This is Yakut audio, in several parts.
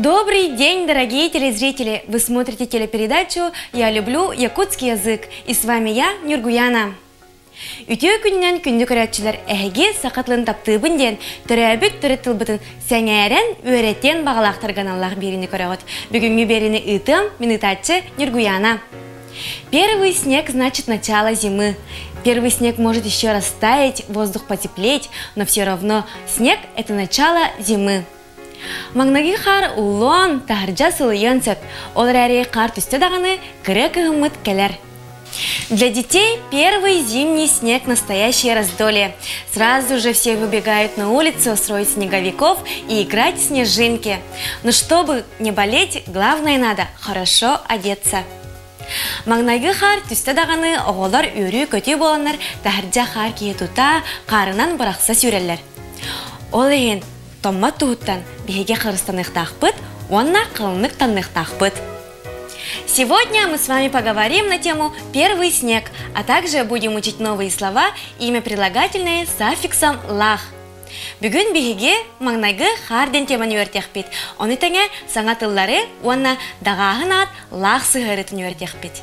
Добрый день, дорогие телезрители! Вы смотрите телепередачу «Я люблю якутский язык» и с вами я, Нюргуяна. Үтүө күнүнэн күндү көрөөччүлэр эһиги саха тылын таптыыбын диэн төрөөбүт төрүт тылбытын сэҥээрэн, үөрэтиэн баҕалаахтарга аналлаах биэриини көрөҕүт. Бүгүҥҥү биэриини ыытыам мин ыытааччы Нюргуяна. Первый снег значит начало зимы. Первый снег может еще растаять, воздух потеплеть, но все равно снег – это начало зимы. Маҥнайгы хаар ууллуон, таһырдьа сылыйыан сөп. Ол эрээри хаар түстэ даҕаны кыра кыһыммыт кэлэр. Для детей первый зимний снег – настоящее раздолье. Сразу же все выбегают на улицу строить снеговиков и играть в снежинки. Но чтобы не болеть, главное надо хорошо одеться. Маҥнайгы хаар түстэ даҕаны оҕолор үөрүү-көтүү буоланнар таһырдьа хаар киһи тута хаарынан бырахса сүүрэллэр. Ол иһин томмот туһуттан биһиги харыстаныахтаахпыт уонна халыҥнык таҥныахтаахпыт. Сегодня мы с вами поговорим на тему «Первый снег», а также будем учить новые слова имя прилагательные с аффиксом «лах». Бүгүн биһиги маҥнайгы хаар диэн теманы үөрэтиэхпит. Ону тэҥэ саҥа тыллары уонна даҕааһын аат лаах сыһыарытын үөрэтиэхпит.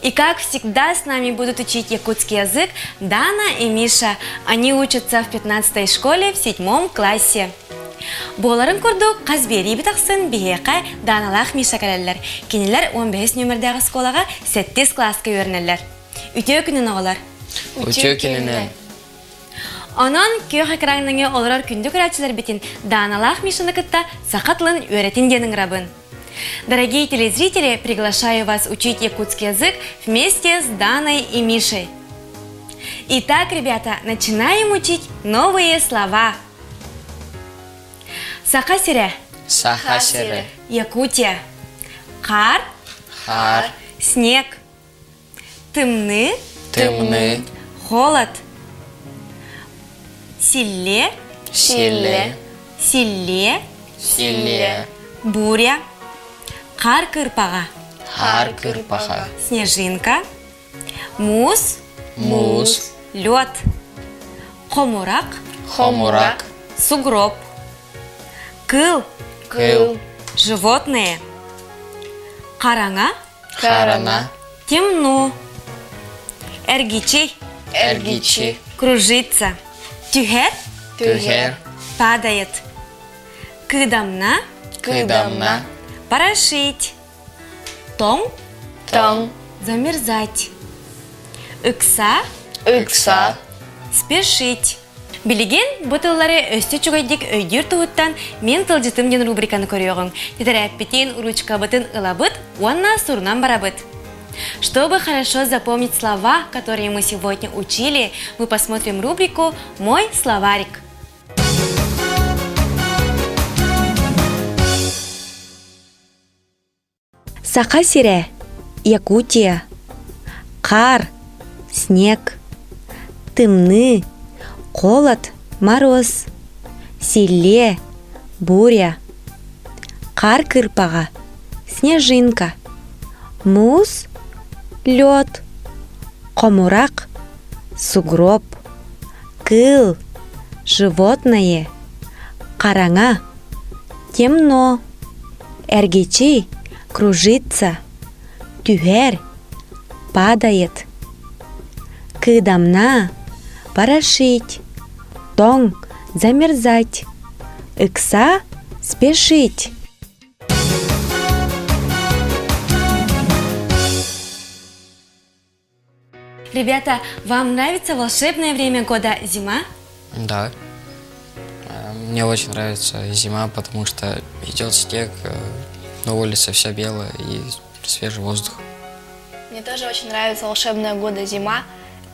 И как всегда с нами будут учить якутский язык Дана и Миша. Они учатся в 15 школе в седьмом классе. Буоларын курдук, хас биэриибит ахсын биһиэхэ Даналаах Миша кэлэллэр. Кинилэр 15 нүөмэрдээх оскуолаҕа сэттис кылааска үөрэнэллэр. Үтүө күнүн оҕолор! Үтүө күнүнэн! Онон күөх экраҥҥа олорор күндү көрөөччүлэрбитин Даналаах Мишаны кытта саха тылын үөрэтин диэн ыҥырабын. Дорогие телезрители, приглашаю вас учить якутский язык вместе с Даной и Мишей. Итак, ребята, начинаем учить новые слова. Саха сирэ. Саха сирэ. Якутия. Хаар. Хаар. Снег. Тымныы. Тымныы. Холод. Силлиэ. Силлиэ. Силлиэ. Силлиэ. Буря. Хаар кырпаҕа. Хаар кырпаҕа. Снежинка. Муус. Муус. Лед. Хомурах. Хомурах. Сугроб. Кыл. Кыл. Животные. Хараҥа. Харана. Темно. Эргичи. Эргичи. Кружится. Түһэр. Түһэр. Падает. Кыдамна. Кыдамна. Порошить. Тоҥ. Тоҥ. Замерзать. Ыкса. Ыкса. Спешить. Билигин бу тыллары өссө үчүгэйдик өйдүүр туһуттан Мин тылдьытым диэн рубриканы көрүөҕүҥ. Тэтэрээппитин, ручкабытын ылабыт уонна сурунан барабыт. Чтобы хорошо запомнить слова, которые мы сегодня учили, мы посмотрим рубрику «Мой словарик». Саха сирэ, Якутия, хаар, снег, тымныы, холод, мороз, силлиэ, буря, хаар кырпаҕа, снежинка, муус, лед, хомурах, сугроб, кыыл, животное, хараҥа, темно. Эргичий кружится, түһэр, падает. Кыдамна порошить, тоҥ замерзать, ыкса спешить. Ребята, вам нравится волшебное время года зима? Да. Мне очень нравится зима, потому что идет снег, на улице все белое и свежий воздух. Мне тоже очень нравится волшебная года зима,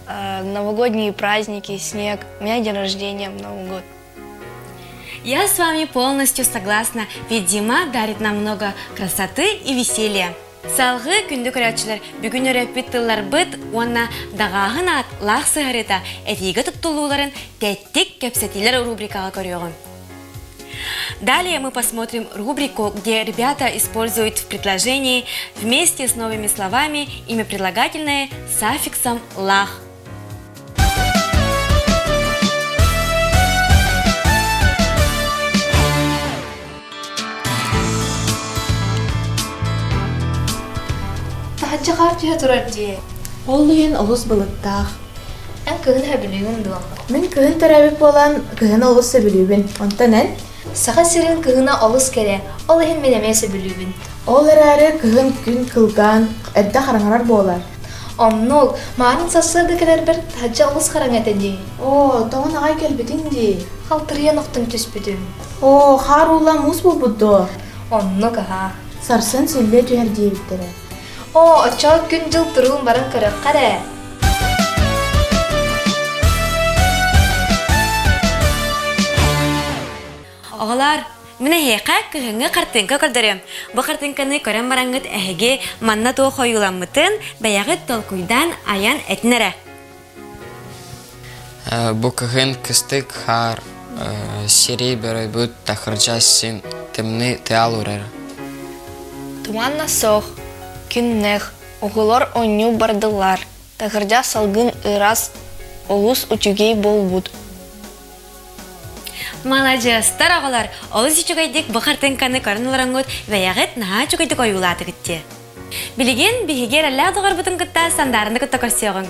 новогодние праздники, снег. У меня день рождения в Новый год. Я с вами полностью согласна, ведь зима дарит нам много красоты и веселья. Салгыы күндү көрөөччүлэр бүгүн өрөппүт тылларбыт уонна даҕааһын аат лаах сыһарыта этиигэ туттуллууларын тэттик кэпсэтиилэр рубрикаҕа көрүөҕүм. Далее мы посмотрим рубрику, где ребята используют в предложении вместе с новыми словами имя прилагательное с аффиксом «лах». Таһырдьа хаар түһэ турар дии. Ол иһин олус былыттаах. Эн кыһын сөбүлүүгүн дуо? Мин кыһын төрөөбүт буолан, кыһын олус сөбүлүүбүн. Онтон эн? Саха сирин кыһына олус кэрэ, ол иһин мин эмиэ сөбүлүүбүн. Ол эрээри кыһын күн кылгаан, эрдэ хараҥарар буолар. Оннук, маарын сарсыарда кэлэрбэр таһырдьа олус хараҥа этэ дии. Оо, тоҕон аҕай кэлбитиҥ дии. Халтырыйан охтон түспүтүм. Оо, хаар уулла муус буолбут дуо? Оннук аһаа. Сарсын силлиэ түһэр диэбиттэрэ. Оо, оччоҕо күн-дьыл туругун баран көрүөххэ эрэ. Оҕолоор, мин эһиэхэ кыһыҥҥы хартыыҥка көрдөрүөм. Бу хартыыҥканы көрөн бараҥҥыт эһиги манна туох ойууламмытын бэйэҕит толкуйдаан айан этин эрэ. Бу кыһын кыстык хаар сири бөрөйбүт таһырдьа син тымныы тыал урар. Туманна суох, күннэх, оҕолор оонньуу бардылар, таһырдьа салгын ыраас, олус үчүгэй буолбут. Маладьыастар оҕолор, олус үчүгэйдик бу хартыыҥканы көрөн олороҥҥут бэйэҕит наһаа үчүгэйдик ойуулаатыгыт дии. Билигин биһиги эрэллээх доҕорбутун кытта Сандаараны кытта көрсүөҕүҥ.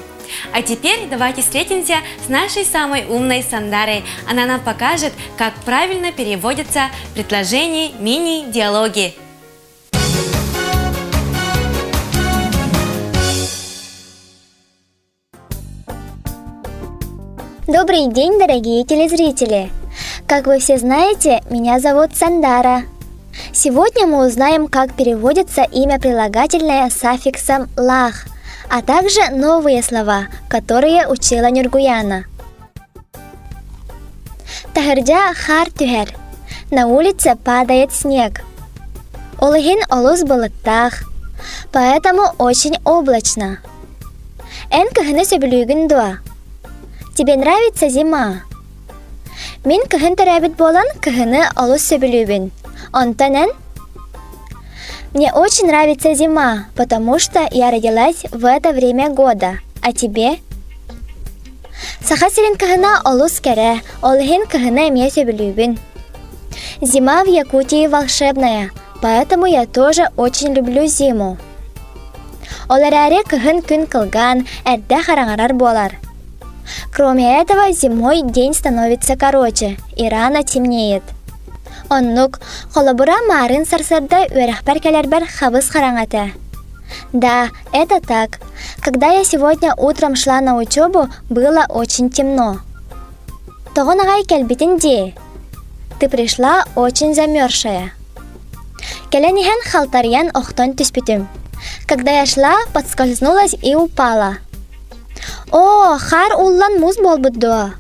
А теперь давайте встретимся с нашей самой умной Сандарой. Она нам покажет, как правильно переводятся предложения мини-диалоги. Добрый день, дорогие телезрители! Как вы все знаете, меня зовут Сандара. Сегодня мы узнаем, как переводится имя прилагательное с аффиксом «лах», а также новые слова, которые учила Нюргуяна. Таһырдьа хаар түһэр. На улице падает снег. Ол иһин олус былыттаах. Поэтому очень облачно. Эн кыһыны сөбүлүүгүн дуо? Тебе нравится зима? Мин кыһын төрөөбүт буолан кыһыны олус сөбүлүүбүн. Онтон эн? Мне очень нравится зима, потому что я родилась в это время года. А тебе? Саха сирин кыһына олус кэрэ, ол иһин кыһыны эмиэ сөбүлүүбүн. Зима в Якутии волшебная, поэтому я тоже очень люблю зиму. Ол эрээри кыһын күн кылгаан, эрдэ хараҥарар буолар. Кроме этого, зимой день становится короче и рано темнеет. Оннук, холобура маарын сарсыарда үөрэхпэр кэлэрбэр хабыс хараҥа этэ. Да, это так. Когда я сегодня утром шла на учебу, было очень темно. Тоҕон аҕай кэлбитин дии. Ты пришла очень замерзшая. Кэлэн иһэн халтарыйан охтон түспүтүм. Когда я шла, подскользнулась и упала. О, хаар ууллан муус буолбут дуо?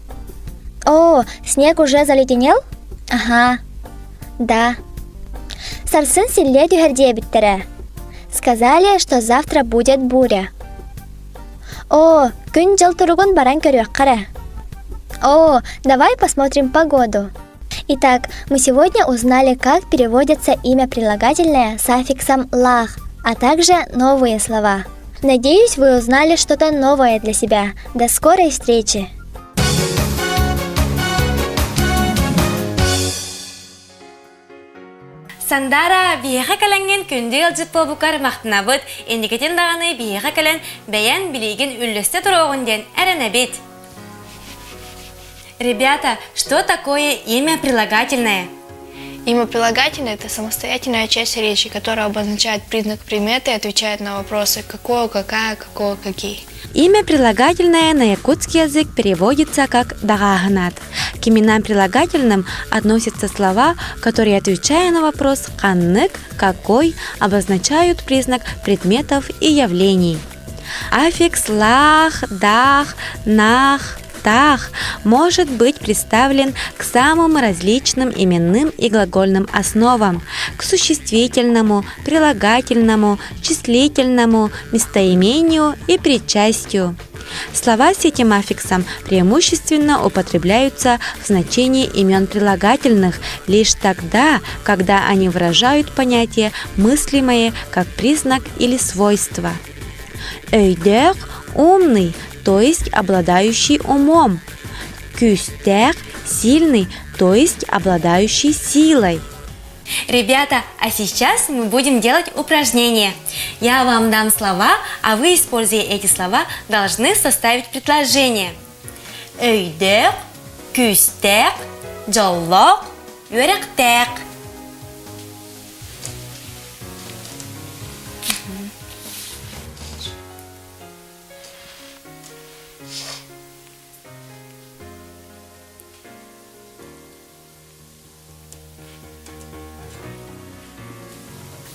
О, снег уже заледенел? Ага. Да. Сарсын силлиэ түһэр диэбиттэрэ. Сказали, что завтра будет буря. О, күн-дьыл туругун баран көрүөххэ эрэ. О, давай посмотрим погоду. Итак, мы сегодня узнали, как переводится имя прилагательное с аффиксом «лах», а также новые слова. Надеюсь, вы узнали что-то новое для себя. До скорой встречи! Сандара биһиэхэ кэлэҥҥин күндү ыалдьыт буолбуккар махтанабыт, инникитин даҕаны биһиэхэ кэлэн бэйэҥ билиигин үллэстэ туруоҕун диэн эрэнэбит. Ребята, что такое имя прилагательное? Имя прилагательное – это самостоятельная часть речи, которая обозначает признак приметы и отвечает на вопросы «какое», «какая», «какого», «какие». Имя прилагательное на якутский язык переводится как «даҕааһын аат». К именам прилагательным относятся слова, которые, отвечая на вопрос «ханнык», «какой», обозначают признак предметов и явлений. Аффикс «лаах», «даах», «наах», «таах» может быть представлен к самым различным именным и глагольным основам, к существительному, прилагательному, числительному, местоимению и причастию. Слова с этим аффиксом преимущественно употребляются в значении имен прилагательных лишь тогда, когда они выражают понятие мыслимое как признак или свойство. Өйдөөх – умный, то есть обладающий умом. Күүстээх – сильный, то есть обладающий силой. Ребята, а сейчас мы будем делать упражнение. Я вам дам слова, а вы, используя эти слова, должны составить предложение. Өйдөөх, күүстээх, дьоллоох, үөрэхтээх.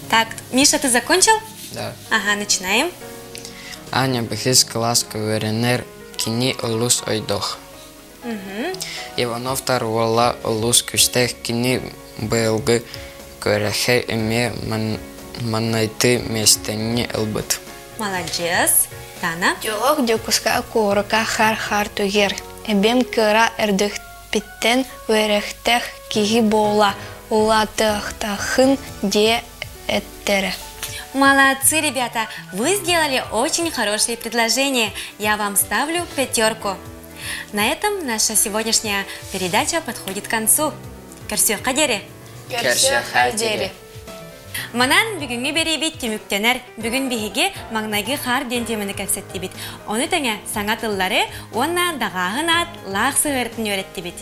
Так, Миша, ты закончил? Да. Ага, начинаем. Аня бэһис кылааска үөрэнэр, кини олус ойдох. Ивановтар уола олус күүстээх, кини быйылгы күрэххэ эмиэ маҥнайгы миэстэни ылбыт. Молодец. Дана. Дьолох Дьокуускай куоракка хаар-хаар түһэр. Эбэм кыра эрдэхпиттэн үөрэхтээх киһи буола улаатыахтааххын диэ эттэрэ. Молодцы, ребята! Вы сделали очень хорошее предложение. Я вам ставлю пятерку. На этом наша сегодняшняя передача подходит к концу. Көрсүөххэ диэри! Көрсүөххэ диэри! Манан бүгүҥҥү биэриибит түмүктэнэр. Бүгүн биһиги маҥнайгы хаар диэн теманы кэпсэттибит. Ону тэҥэ саҥа тыллары уонна даҕааһын аат лаах сыһыарытын үөрэттибит.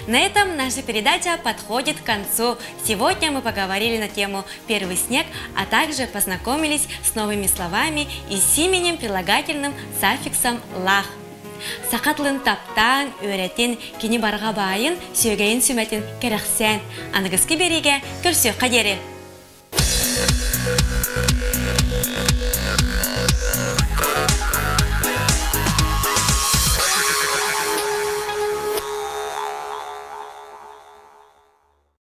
На этом наша передача подходит к концу. Сегодня мы поговорили на тему «Первый снег», а также познакомились с новыми словами и с именем прилагательным с аффиксом «лах». Саха тылын таптаан, үөрэтин, кини барҕа баайын, сүөгэйин сүмэтин кэрэхсээн, аныгыскы биэриигэ көрсүөххэ диэри!